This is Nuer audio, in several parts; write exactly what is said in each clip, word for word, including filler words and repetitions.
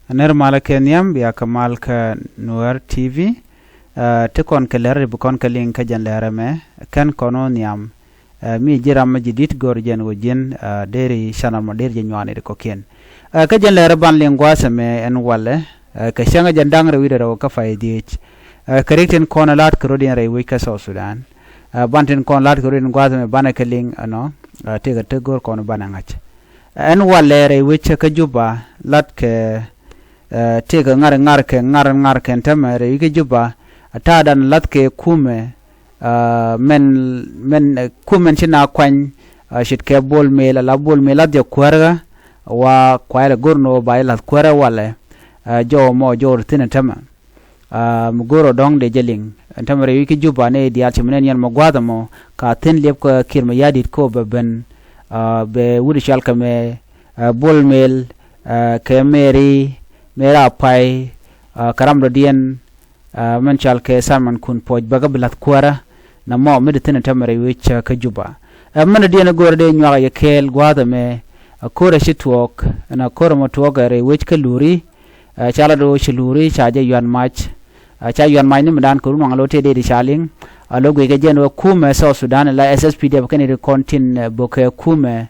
Nɛr malä kɛ nhiam bia kɛ mal kä Nuɛr T V. Ti kɔn kɛ lɛr ri bi kɔn kɛ liŋ kä jɛn lɛr ɛmɛ kɛn kɔn wä nhiam. Mi ji̱ ram mi ji̱ di̱t go̱r jɛn wä ji̱n deri canɛl mɔ deri jɛ nyuani ri kɔkiɛn. Kä jɛn lɛr ban liŋ gua̱a̱th ɛmɛ ɛn walɛ kɛ cäŋ jɛn da̱ŋ rɛw wi̱dɛ rɛw kä pay dhiec. Kɛ rik tin kɔn la̱t kɛ rot in rɛy wec kä South Sudan. Ban tin kɔn la̱t kɛ rot in gua̱a̱th ɛmɛ banɛ kɛ liŋ ɛnɔ. Tëkɛ te go̱r kɔn banɛ ŋa̱c. Ɛn walɛ rɛy wec kä Juba latkɛ tëëkɛ ŋar ŋar kɛ ŋar ŋar kɛn tämɛ rɛy wec kä Juba. Ta̱a̱dan lathkɛ kumɛ mɛn mɛn kumɛn ci na kuany ce̱tkɛ Bol Mel ala Bol Mel lath jɛ kuäärä. Wa kuay lɛ go̱r ni wä ba jɛ lath kuäärä walɛ. Jɔw mɔ jɔw thi̱n tämɛ. Mi go̱r ɔ dɔ̱ŋ dee jɛ liŋ ɛn tämɛ rɛy wec kä Juba ni diaal ci mi nɛn yɛn mɔ gua̱a̱th ɛmɔ ka thi̱n liɛp kä Kiir Mayardit kä bɛ ben. Bɛ wut cual kɛ mɛ Bol Mel kɛ Mary Mary Apay kɛ ram dɔ̱diɛn mɛn cual kɛ Simon Kun Puɔc bɛ kɛ bi lath kuäärä. Na mɔ mi di thi̱n ɛn tämɛ rɛy wec kä Juba. Mɛn dɔ̱diɛn go̱r dee nyuak yɛ kɛɛl gua̱a̱th ɛmɛ. Ko̱rɛ ci tuɔɔk ɛn ko̱rɛ mɔ tuɔɔk rɛy wec kä Luri. Ca la do̱ ci Luri ca jɛ yuan mac. Ca yuan mac ni mi dan kɛ run waŋ lo tëë dee di ca liŋ. A lo guic kɛ jɛn wä kumɛ South Sudan la S S P D F kɛn ri kɔn tin bokɛ kumɛ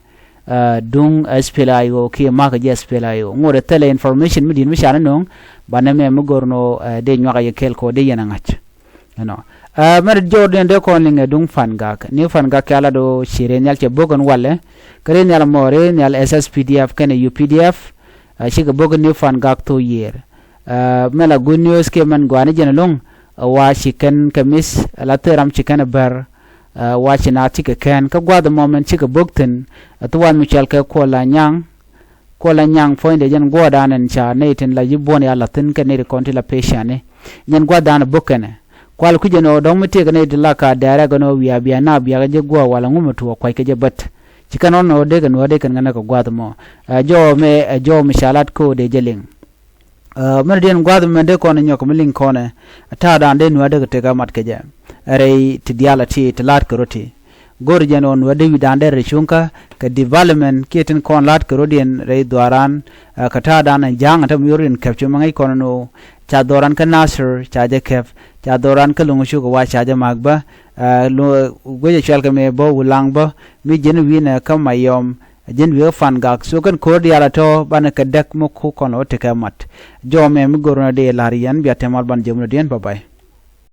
duŋ S P L A I O kiɛ makä jɛ S P L A I O ŋot ɛ thilɛ information mi di̱t mi ca ni no̱o̱ŋ. Banɛ mɛ mi go̱r ni wä dee nyuak a yɛ kɛɛl kɛ wä dee yɛn a ŋa̱c. Ɛnɔ mɛn jɔw diɛn dee kɔn liŋ ɛ duŋ Pan Gak ni Pan Gak kɛ ala do̱ ci rɛy nhial cɛ bok ɛn walɛ. Kɛ rɛy nhial mɔ rɛy nhial S S P D F kɛnɛ U P D F. Cikɛ bok ni Pan Gak thok yiër. Mɛ la good news kiɛ mɛn gɔaa ni jɛn ɛlɔ̱ŋ. Wa ci kɛn kɛ mi̱th ala thil ram ci kɛn ɛ bär. Wa ci na cikɛ kɛn kä gua̱a̱th ɛmɔ mɛn cikɛ bok thi̱n. Ɛ thuwan mi cɔal kɛ Kuɔl Anyaŋ. Kuɔl Anyaŋ puɔ̱nydɛ jɛn guɔ̱ɔ̱rdan ɛn ca nɛy tin la ji̱ buɔ̱n ya la̱thi̱n kɛ nɛy ti kɔn ti la peciani. Jɛn gua̱a̱rdan ɛ bok kɛnɛ kual kui̱c ɛn ɣöö dɔ̱ŋ mi tëëkɛ nɛy ti la ka dɛɛrɛ gɛn ɣöö wiaa bia na biakä jɛ guɔ̱ɔ̱r walɛ ŋu mi tuɔɔk kuackɛ jɛ bät. Ci kɛn ɣɔn ɣöö dee kɛ nuäär dee kɛn ɣän ɛ kɛ gua̱a̱th ɛmɔ. Ɛ jɔw mɛ ɛ jɔw mi ca lat ko̱o̱dɛ jɛ liŋ. Mɛn diɛn gua̱a̱th mɛn dee kɔn nyɔk mi liŋ kɔnɛ. Ta̱a̱dan dee nuäär dee kɛ tek ɛ mat kɛ jɛ. Rɛy ti diaal a ti ti la̱a̱t kɛ rot ti go̱r jɛn ɣɔn wä dee wi̱dan dee rɛy cuŋkä kɛ development kiɛ tin kɔn la̱a̱t kɛ rot yɛn rɛy dhuaaran. Kɛ ta̱a̱dan ɛn ja̱a̱ŋ ɛn te mi yor yɛn kɛp cu mi ŋäc kɔn ɛn ɣöö ca dhɔran kä Nasir ca jɛ kɛp. Ca dhɔran kä Loŋ Cuk wa ca jɛ ma̱a̱k bä. Guecɛ cual kɛ mëë bä Wulaŋ bä mi ji̱n wi̱nɛ kä Mayɔm. Ji̱n wi̱i̱ kä Pan Gak so kɛn ko̱r diaal a tɔ̱ banɛ kɛ däk mi ku kɔn ɣä tekɛ mat. Jɔw mɛ mi go̱r nɔ dee la̱r yɛn bia tɛmal ban jiöm nɔ diɛn bä bay.